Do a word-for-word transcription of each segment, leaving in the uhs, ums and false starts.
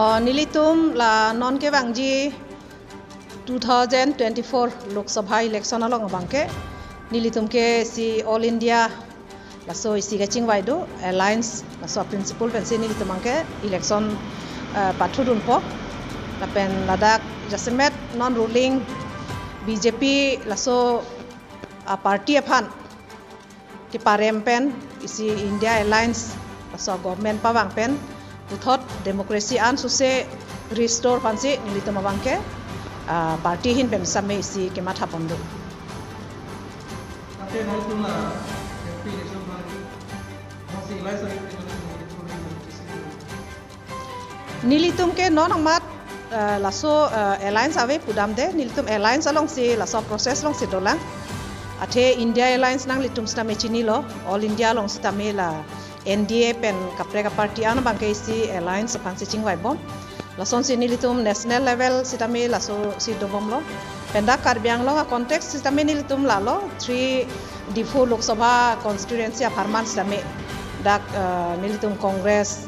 Oh, nelitum la non kevangji two thousand twenty-four Lok Sabha election along abangke nelitum ke isi All India laso isi kachingvai do alliance, laso principle pensi nelitum abangke election, eh, pathudunpo. Lapen ladak jasemet non ruling B J P laso, ah, party aphan keparem pen isi India Alliance laso government pavang pen puthot democracy ansose restore aphansi nelitum abangke, ah, party ahin pen same isi kematha pon do. Ante nangtum la M P election aphan, masih alliance ave pen nangtum. Nelitum ke non amat, eh, laso, eh, alliance ave pudamde, nelitum alliance alongsi laso process alongsi dolang. Athe India Alliance nanglitum sitame chinilo, All India along sitame la N D A pen kaprek aparty an abangke isi alliance aphansi chingvaibom. Lasonsi nelitum national level sitame lasosi dobomlo. Pen dak Karbi Anglong a-context sitame nelitum lalo, three Diphu Lok Sabha constituency apharman sitame dak, eh, nelitum Congress,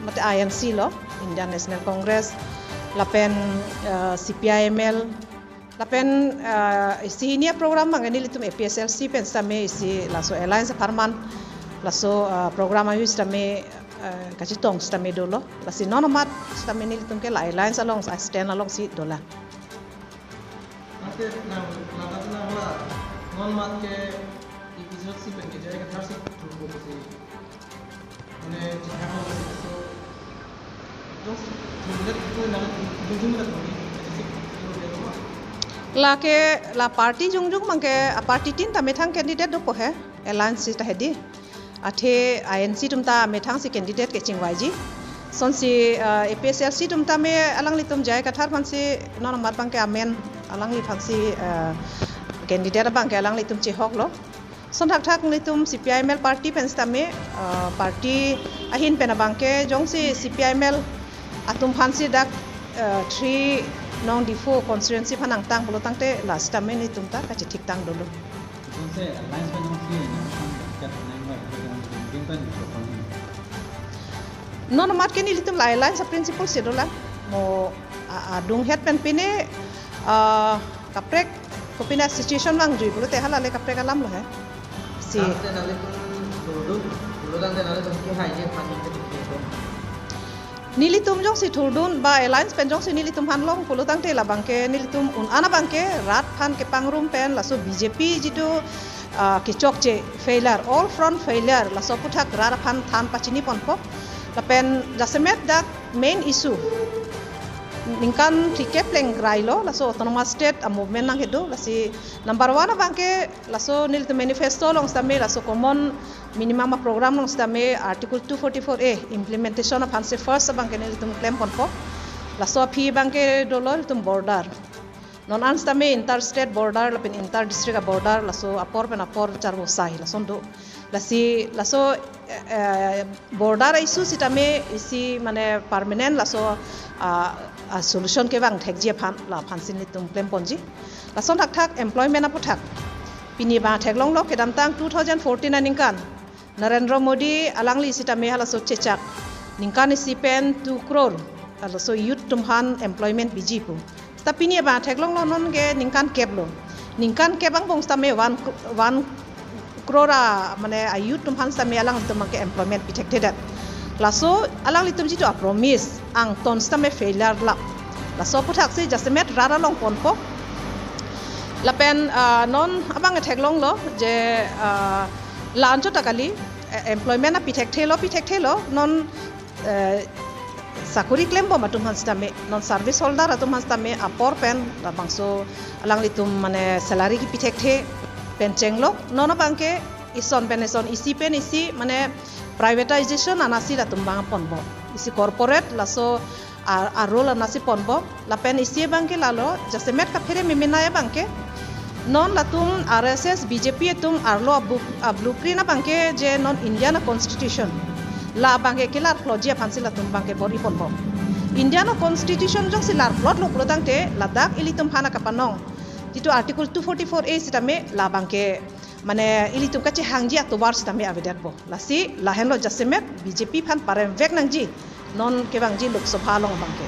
mate I N C lo, Indian National Congress, lapen, eh, C P I M L, lapen, eh, isi hini a-program abangke nelitum A P H L C pen sitame isi laso alliance apharman laso, eh, program ayu sitame, eh, kachetong sitame dolo, lasi non amat sitame nelitum ke la alliance along, a-stand alongsi dolang. Ante nang, nang, nang la, non amat ke A P H L C pen ke J I Kathar si thurpo pusi. Mane, chithak lo si so. Jongsi thurdet ko nang, jongjung na thurdet, si thurdet lo. Lake, la party jongjung abangke, a-party tin ta methang candidate dopo he, alliance ta hedi. Athe I N C atum ta methang si candidate kechingvaiji. Lasonsi, uh, A P H L C atum tame alanglitum J I Kathar aphansi non amat abangke amen alangliphansi, uh, candidate abangke alanglitum chehoklo. Lason thakthak nelitum C P I M L party pen sitame, uh, party ahin pen abangke jongsi C P I M L atum aphansi dak, uh, three nong Diphu constituency aphan nangtang pulo tangte la sitame nelitum ta kachethik tang dolo. Entonces, alliance pen jongsi nangtum kat nang bai, kat nang bai, kat nang bai. Non amat ke nelitum la alliance principle si dolang. Mo a, adunghet pen pine, ah, kaprek, kopine situation vangjui pulote hala le kaprek alam lo he. Si. Tangte nanglitum thurdun, pulo tangte nanglitum kehai je aphan ke thurdun. Nelitum jongsi thurdun ba alliance pen jongsi nelitum aphan long pulo tangte labangke nelitum un-an abangke rat aphan kepangrum pen laso B J P jitu, ah, kechokche failure, all front failure, laso aphuthak rat aphan than pachini ponpo. Lapen jasemet dak main issue ningkan three-ke plengkrai lo, laso autonomous state a-movement nangkedo, lasi number one abangke laso nelitum manifesto along sitame laso common minimum a-program along sitame Article two forty-four A implementation aphansi first abangke nelitum klem ponpo. Laso aphi abangke dolo nelitum border. Non an sitame inter-state border lapen inter-district a-border, laso apor pen apor charvosai lason do. Lasi laso, eh, eh, border issue sitame isi mane permanent laso, ah, ah, solution kevang thekji aphan, la aphansi nelitum klem ponji. Lason thakthak employment aphuthak. Pini abang theklonglo kedamtang two thousand fourteen aningkan Narendra Modi alangli sitame halaso chechak ningkan isi pen two crore halaso youth atum aphan employment piji pu. Seta pini abang theklonglo non ke ningkan kep lo. Ningkan kep angbong sitame one cro-, one crore a, mane a-youth atum aphan sitame alanglitum abangke employment pithekthedet. Laso alanglitum jitu a-promise angton sitame failure lap. Laso aphuthaksi jasemet rat along ponpo. Lapen, ah, non abang theklonglo je, ah, la-anchot ta kali, eh, employment a pithekthelo, pithekthelo, non, eh, sakori klembom atum aphan sitame, non service holder atum aphan sitame apor pen labangso alanglitum mane salary kepithekthepen chenglok, non abangke ison pen ison, isi pen isi, mane privatization anasi latum abang ponbom. Isi corporate laso a, a-role anasi ponbom. Lapen isi abangke lalo, jasemet kaphere memenai abangke. Non latum R S S, B J P atum arlo a-bu-, a-blueprint abangke je non Indian a-constitution, la abangke kelarploji aphansi latum abangke bor-i ponbom. Indian a-constitution jongsi larplotlo pulo tangte, ladak ilitum aphan kapanong jitu Article two forty-four A sitame la abangke, mane ilitum kachehangji atovar sitame avedetpo. Lasi lahenlo jasemet B J P aphan paremvek nangji. non kevangji Lok Sabha along abangke.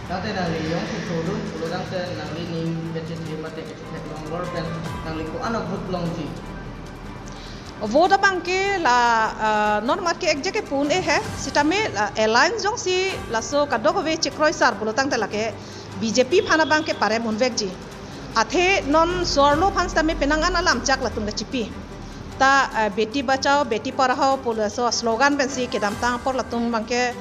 Tangte nangli jongsi thodun pulo tangte nangli ning bete thiri mate ketheklong lor pen nangli ko-an a-vote longji? Vote abangke la, ah, non mat ke exact ke pu un-e he, sitame la alliance jongsi laso kadokave chekroisar pulo tangte lake B J P aphan abangke parem unvekji. Athe non so-arlo aphan sitame penang an alam chak latum kachipi. Ta, ah, Beti Bachao, Beti Padhao pu laso slogan pensi kedamtang apor latum abangke,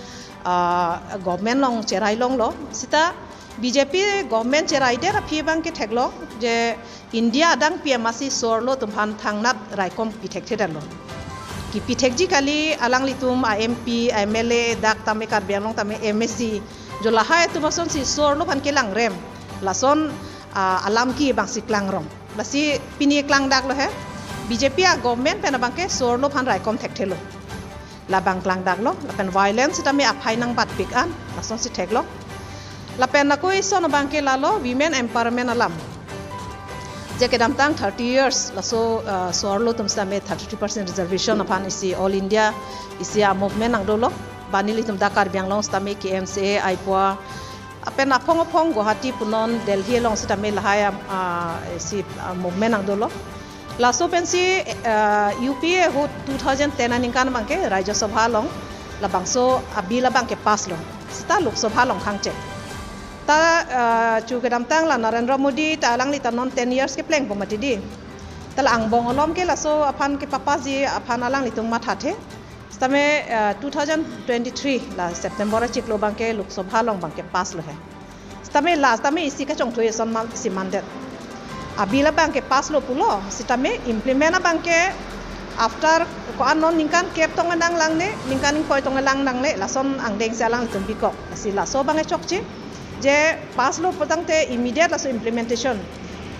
ah, government along cherai longlo. Sita B J P government cherai det aphi abangke theklong je India adang P M asi so-arlo atum aphan thangnat raikom pi thekthedetlo. Kipi thekji kali alanglitum a-M P, a-M L A, dak tame Karbi Anglong tame M A C, jo lahai atum asonsi so-arlo aphan kelangrem. Lason, ah, alam ke abangsi klangrong. Lasi pini klangdaklo he. B J P a-government pen abangke so-arlo aphan raikom thekthelo. Labang klangdaklo, lapen violence sitame aphai nangbatpik an, lasonsi theklong. Lapen ako ison abangke lalo women empowerment alam. Je kedamtang thirty years, laso, ah, so-arlo atum sitame thirty-three percent reservation aphan isi All India isi a-movement nangdolo. Ba nelitum dak Karbi Anglong sitame K M C A, aipo a, lapen aphong aphong Guwahati punon, Delhi along sitame lahai, ah, isi, ah, movement nangdolo. Laso pensi, ah, U P A ahut two thousand ten aningkan abangke Rajya Sabha along labangso a-bill abangke pass lo. Sita Lok Sabha along khangchek. Ta, ah, chu kedamtang la Narendra Modi ta alangli ta non ten years keplengpo mati di. Ta la angbong alom ke laso aphan kepapassji aphan alanglitum mathathe. Sitame, ah, two thousand twenty-three la September achiklo abangke Lok Sabha along abangke pass lo he. Sitame la sitame isi kachongthui ason ma si mandet. A-bill abangke pass lo pulo, sitame implement abangke after ko-an non ningkan kep tong nanglangne, ningkan ingkoi tong nanglangne, lason angdengsi alanglitum bikok. Lasi laso abangke chokche, je pass lo pu tangte immediate laso implementation.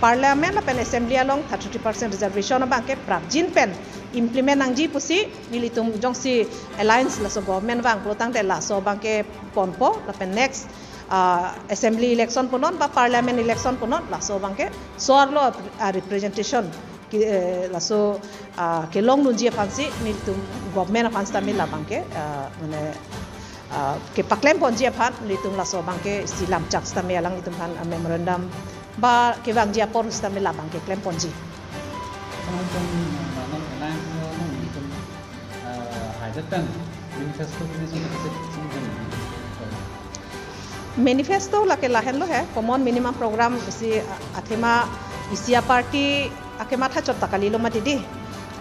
Parliament lapen Assembly along thirty-three percent reservation abangke prapjin pen implement nangji pusi nelitum jongsi alliance laso government vang pulo tangte laso abangke ponpo, lapen next, ah, assembly election punon ba parliament election punon laso abangke so-arlo, ah, representation ke, eh, laso, ah, kelongdunji aphansi nelitum government aphan sitame labangke, ah, mane, ah, kepaklemponji aphan nelitum laso abangke isi lamchak sitame alanglitum aphan, ah, memorandum ba kevangji apor sitame labangke klemponji. Nangtum, nangtum alliance lo, nangtum, eh, haidet pen manifesto kini sum sum sum. Manifesto lake lahenlo he, common minimum program isi, ah, athema isi a-party akematha chot ta kalilo mati di.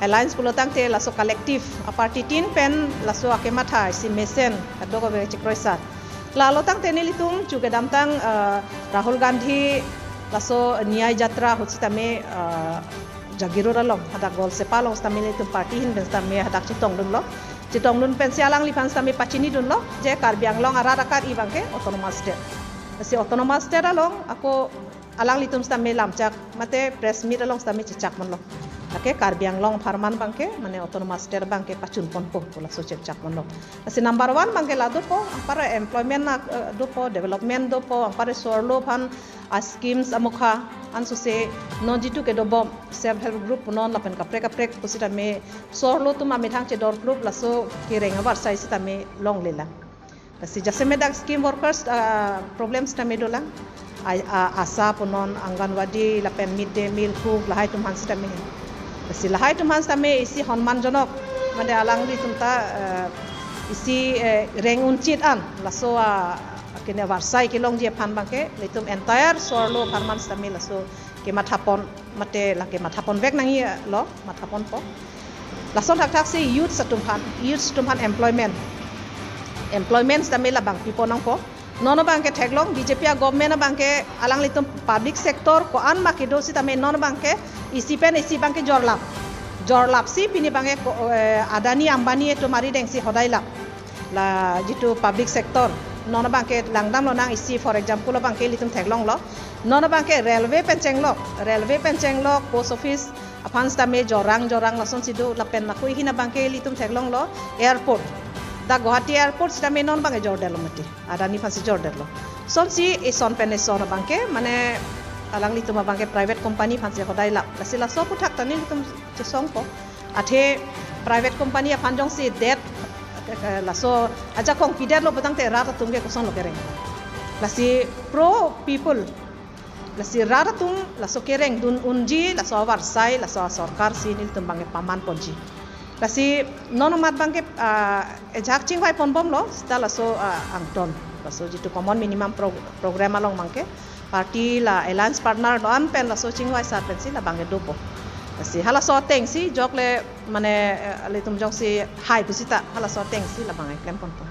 Alliance pulo tangte laso collective a-party tin pen laso akematha isi mesen kadokave chekroisar. Lalo tangte nelitum chu kedamtang, ah, Rahul Gandhi laso Nyay Jatra ahut sitame, ah, Jagiroad along hadak Golsepa along sitame nelitum party ahin pen sitame hadak chetongdunlo. Chetongdun pensi alangliphan sitame pachinidunlo je Karbi Anglong arat akari abangke autonomous state. Si autonomous state along ako alanglitum sitame lamchak mate press meet along sitame chechak manlo. Lake Karbi Anglong apharman abangke mane autonomous state abangke pachunponpo pu laso chechak manlo. Lasi number one abangke la dopo, anpar employment na, eh, dopo, development dopo, anpar so-arlo aphan a-schemes amokha ansose non jitu kedobom self help group punon lapen kaprek kaprek pusitame so-arlo atum amethang chedor group laso kereng avarsai sitame longlelang. Lasi jasemet dak scheme workers, ah, problems tame dolang. A, a, ASHA punon, Anganwadi, lapen mid day meal cook, lahai atum aphan sitame. Lasi lahai atum aphan sitame isi honman jonok, mane alanglitum ta, eh, isi, eh, reng unchit an laso, ah, kene avarsai kelongji aphan abangke nelitum entire so-arlo apharman sitame laso kemathapon mate lake mathaponvek nangjilo, mathaponpo. Lason thakthaksi youth atum aphan, youth atum aphan employment. Employment sitame labang piponangpo. Non abangke theklong B J P a-government abangke alanglitum public sector ko-an ma kedo sitame non abangke isi pen isi abangke jorlap. Jorlapsi pini abangke ko, eh, Adani Ambani atum aridengsi hodailap. La jitu public sector non abangke langdamlonang isi, for example abangke ilitum theklonglo. Non abangke railway pen chenglok, railway pen chenglok, post office aphan sitame jorang jorang lasonsi do, lapen ako ahin abangke ilitum theklonglo airport. Dak Guwahati airport sitame non abangke jordetlo mati. Adani aphansi jordetlo. Lasonsi ison pen ison abangke mane alanglitum abangke private company aphansi hodailap. Lasi laso aphuthak ta nelitum chesongpo. Athe private company aphan jongsi det Eh, laso ajakong pidetlo putangte rat atum ke kosonlo kereng. Lasi pro people. Lasi rat atum laso kereng dun unji, laso avarsai, laso sorkar si nelitum abangke paman ponji. Lasi non amat abangke, ah, ajak chingvai ponbomlo, seta laso, ah, angton. Laso jitu common minimum pro-, program along abangke party la alliance partner do-an pen laso chingvai sar pensi labangke dopo. Lasi halaso atengsi jokle mane, eh, ilitum jongsi hai pusita halaso atengsi labangke klem ponpo.